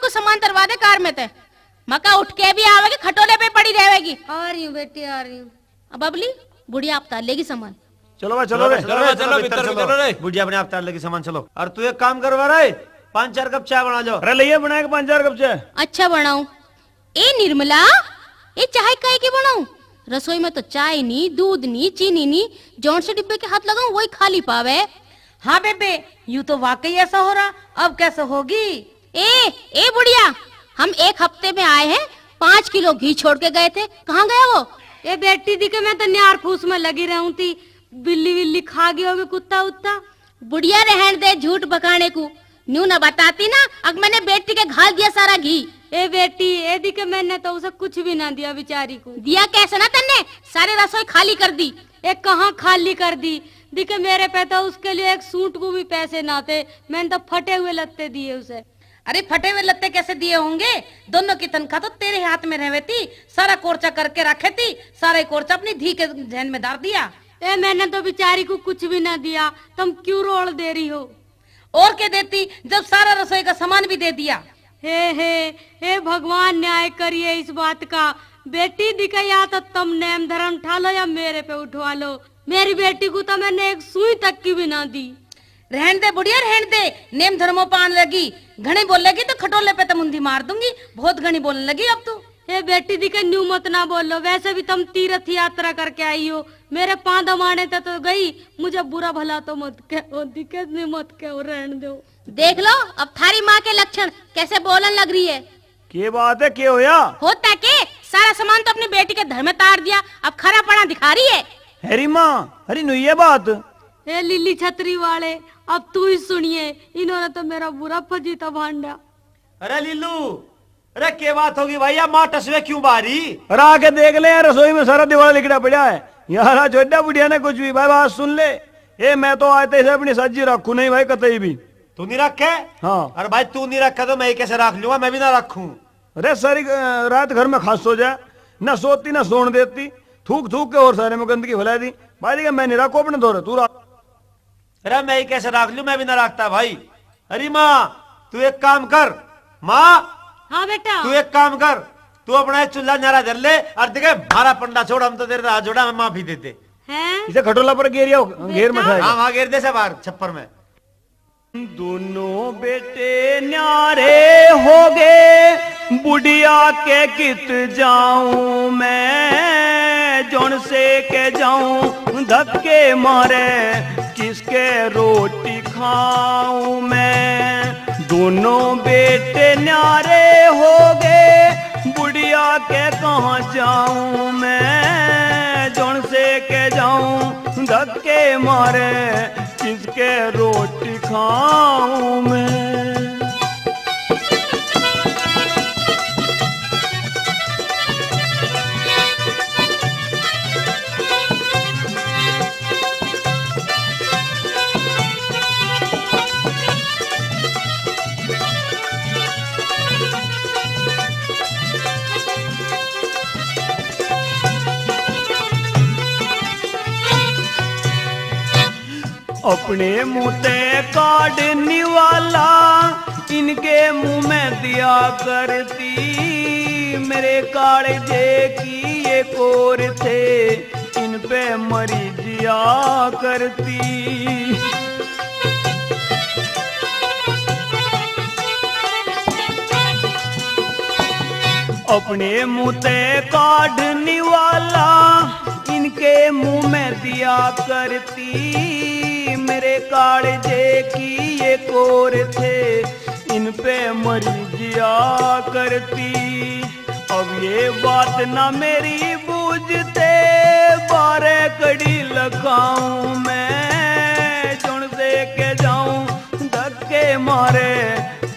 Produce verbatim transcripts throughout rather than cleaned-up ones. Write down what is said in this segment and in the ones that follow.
सामान तरवा दे कार में ते। मका उठ के भी आवेगी, खटोले पे पड़ी रहेगी। आ रही हूँ बेटी, आ रही हूँ। अब बबली, बुढ़िया आप तार लेगी सामान। चलो भाई, चलो रे, चलो भाई, चलो, भीतर चलो रे। बुढ़िया अपने आप तार लेगी सामान, चलो। और तू एक काम करवा रहा है, पांच चार कप चाय बना लो। अरे, ले बना के पांच चार कप चाय। अच्छा बनाऊं। ए निर्मला, ए चाय काहे की बनाऊं? रसोई में तो चाय नी, दूध नी, चीनी नी, जौन से डिब्बे के हाथ लगाऊं, वही खाली पावे। हाँ बेबे, यूं तो वाकई ऐसा हो रहा, अब कैसे होगी? ए, ए बुढ़िया, हम एक हफ्ते में आए हैं, पाँच किलो घी छोड़ के गए थे, कहाँ गया वो? ए बेटी, दिखे मैं तो न्यार फूस में लगी रहूं थी, बिल्ली विल्ली खा गई होगी, कुत्ता उत्ता। बुढ़िया, रहन दे झूठ बकाने को, न्यू ना बताती ना, अक मैंने बेटी के घाल दिया सारा घी। ए बेटी, ए दिखे मैंने तो उसे कुछ भी ना दिया बेचारी को। दिया कैसे ना तन्ने, सारी रसोई खाली कर दी। ए कहाँ खाली कर दी, दिखे मेरे पे तो उसके लिए एक सूट को भी पैसे ना थे, मैंने तो फटे हुए लत्ते दिए उसे। अरे, फटे हुए लत्ते कैसे दिए होंगे? दोनों की तनख्वाह तो तेरे हाथ में रहवे थी, सारा कोर्चा करके रखे थी, सारा ही कोर्चा अपनी धी के जहन में डाल दिया। ए, मैंने तो बेचारी को कुछ भी ना दिया, तुम क्यों रोल दे रही हो? और क्या देती, जब सारा रसोई का सामान भी दे दिया। हे, हे, हे भगवान, न्याय करिए इस बात का। बेटी दिखे या तो तुम नेम धर्म ठा लो या मेरे पे उठवा लो। मेरी बेटी को तो मैंने एक सुई तक की भी ना दी। रहन दे बुढ़िया, रहन दे, नेम धर्मों पान लगी। घणी बोलेगी तो खटोले पे तो मुंदी मार दूंगी। बहुत घणी बोलने लगी अब तू। हे बेटी, दिखे न्यू मत ना बोलो, वैसे भी तुम तीर्थ यात्रा करके आई हो। मेरे पांव दबाने ते तो गई, मुझे बुरा भला तो मत कहो, दिखे न्यू मत कहो, रहन दो। देख लो, अब थारी माँ के लक्षण, कैसे बोलन लग रही है। के बात है, के होया? होता के, सारा सामान तो अपनी बेटी के धर में तार दिया, अब खरा पड़ा दिखा रही है। अरे माँ, अरे नु ये बात। ए लीली छतरी वाले, अब तू ही सुनिए, इन्होंने तो मेरा बुरा फजीता भांडा। अरे लीलू, अरे के बात होगी भाई, या माँ टसवे क्यों बारी? अरे आके देख ले यार, रसोई में सारा दिवाला लिकड़ा पड़ा है यार। आज छोटा बुढ़िया ने कुछ भी भाई बात सुन ले। ए, मैं तो आज तक इसे अपनी साझी रखू नहीं भाई, कतई भी। तू नहीं रखे? हाँ। अरे भाई, तू नहीं रखे तो मैं ही कैसे रख लूंगा, मैं भी ना रखूं। अरे सारी, अ, रात घर में खास हो जाए, ना सोती ना सोन देती, थूक थूक के और सारे में गंदगी फैला दी। भाई देखे, मैं नहीं रखू अपने धोरे, तू रख। अरे मैं ही कैसे रख लूं, मैं भी ना रखता भाई। अरे माँ, तू एक काम कर, माँ। हाँ बेटा। तू एक काम कर, तू अपना ये चूल्हा न्यारा धर ले और देखे, हमारा पंडा छोड़, हम तो तेरे हाथ जोड़ा, हमें माफी दे दे। हैं? इसे खटोला पर घेर आओ, घेर में बेटा। हाँ, वहाँ घेर दे से बाहर छप्पर में। दोनों बेटे न्यारे हो गए, बुढ़िया के कित जाऊं मैं, जौन से के जाऊं धक्के मारे, किसके रोटी खाऊं मैं। दोनों बेटे न्यारे हो गए, बुढ़िया के कहाँ जाऊं मैं, जौन से के जाऊं धक्के मारे, किसके रोटी खाऊं मैं। अपने मुंह ते काढ़ निवाला, इनके मुंह में दिया करती। मेरे कालजे की ये कोर थे, इन पे मरी जिया करती। अपने मुंह ते काढ़ निवाला, इनके मुंह में दिया करती। मेरे कालजे की ये कोर थे, इन पे मरी जिया करती। अब ये बात ना मेरी बूझते, बारह कड़ी लखाऊं मैं, जौन से के जाऊं धक्के मारे,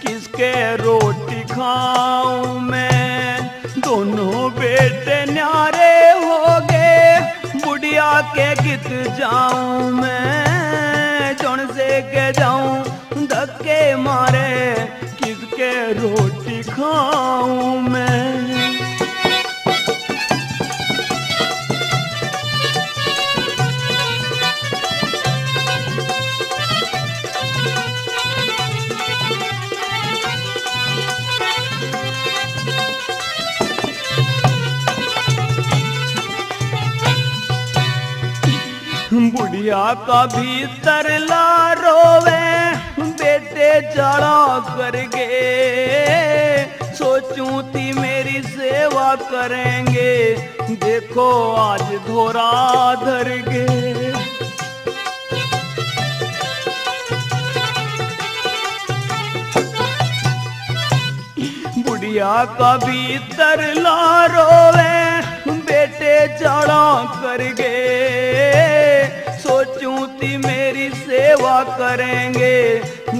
किसके रोटी खाऊं मैं। दोनों बेटे न्यारे हो गए, बुढ़िया के कित जाऊं मैं, जौन से के जाऊं धक्के मारे, किसके रोटी खाऊं मैं। या का भीतर ला रोवे, बेटे जाड़ा कर गए। सोचूं थी मेरी सेवा करेंगे, देखो आज धोरा धर गए। बुढ़िया का भीतर ला रोवे, बेटे जाड़ा कर गए। सोचूं थी मेरी सेवा करेंगे,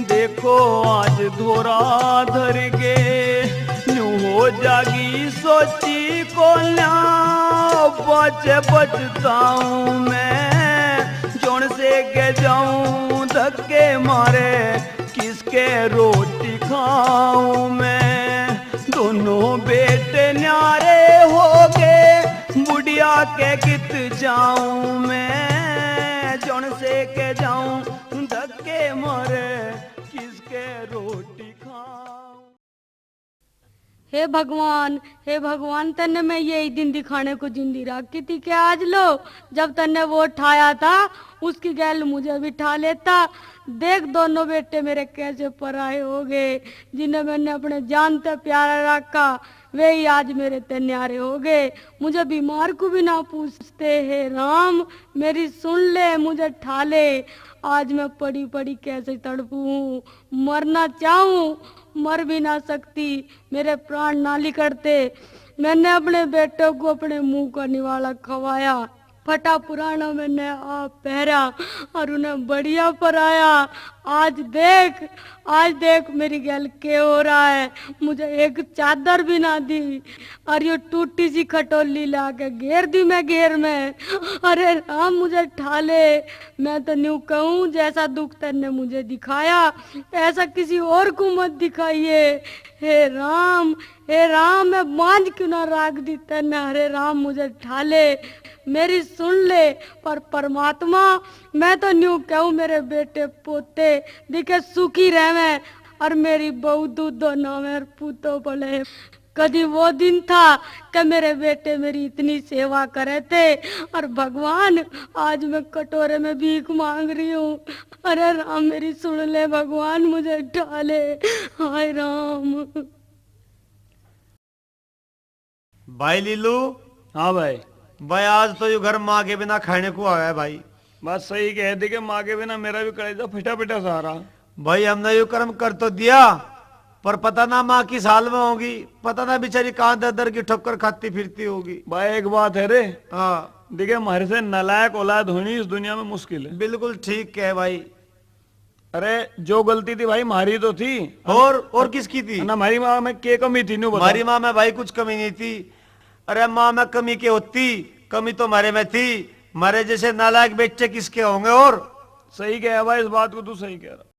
देखो आज धोरा धर गए। न्यू हो जागी सोची कोन्या, बच बचताऊं मैं, जोन से के जाऊं धक्के मारे, किसके रोटी खाऊं मैं। दोनों बेटे न्यारे हो गए, बुढ़िया के कित जाऊं मैं, जोन से के जाऊं धक्के मारे, किसके रोटी खाऊं। हे भगवान, हे भगवान, तन्ने मैं यही दिन दिखाने को जिंदी राखी थी कि आज लो, जब तन्ने वो ठाया था, उसकी गैल मुझे भी ठा लेता। देख, दोनों बेटे मेरे कैसे पराए हो गए, जिन्हें मैंने अपने जान ते प्यारा रखा, वे ही आज मेरे ते न्यारे हो गए। मुझे बीमार को भी ना पूछते, हे राम, मेरी सुन ले, मुझे ठा ले। आज मैं पड़ी पड़ी कैसे तड़पूं हूँ, मरना चाहूँ, मर भी ना सकती, मेरे प्राण ना लिकड़ते। मैंने अपने बेटों को अपने मुंह का निवाला खवाया, फटा पुराना मैंने आप पहरा और उन्हें बढ़िया पराया। आज देख, आज देख मेरी गैल के हो रहा है, मुझे एक चादर भी ना दी और यो टूटी सी खटोली ला के घेर दी मैं घेर में। अरे राम, मुझे ठा ले, मैं तो न्यू कहूँ, जैसा दुख तन्ने मुझे दिखाया, ऐसा किसी और को मत दिखाइए। हे राम, हे राम, मैं बांझ क्यों ना राख दी तन्ने। हरे राम, मुझे ठा ले, मेरी सुन ले। पर परमात्मा, मैं तो न्यू कहूँ, मेरे बेटे पोते दिखे सुखी रहवे और मेरी बहू दूधो नावे और पूतो पले। कदी वो दिन था कि मेरे बेटे मेरी इतनी सेवा करे थे, और भगवान, आज मैं कटोरे में भीख मांग रही हूँ। अरे राम, मेरी सुन ले भगवान, मुझे ठा ले। हाय राम। भाई लीलू। हाँ भाई। भाई, आज तो यो घर माँ के बिना खाने को आया है भाई। बात सही कह दी कि माँ के बिना मेरा भी कलेजा फटा फटा सा रहा। भाई, हमने यो कर्म कर तो दिया, पर पता ना माँ किस हाल में होगी, पता ना बेचारी कहाँ दर दर की ठोकर खाती फिरती होगी। भाई, एक बात है रे। हाँ। देखे, हमारे से नालायक औलाद होनी इस दुनिया में मुश्किल है। बिल्कुल ठीक है भाई। अरे, जो गलती थी भाई, हमारी तो थी। और, और किसकी थी? ना, हमारी माँ में के कमी थी, न्यू बता। हमारी माँ में भाई कुछ कमी नहीं थी। अरे, माँ में कमी के होती? कमी तो हमारे में थी। हमारे जैसे नालायक बेटे किसके होंगे? और सही कह भाई, इस बात को तू सही कह रहा।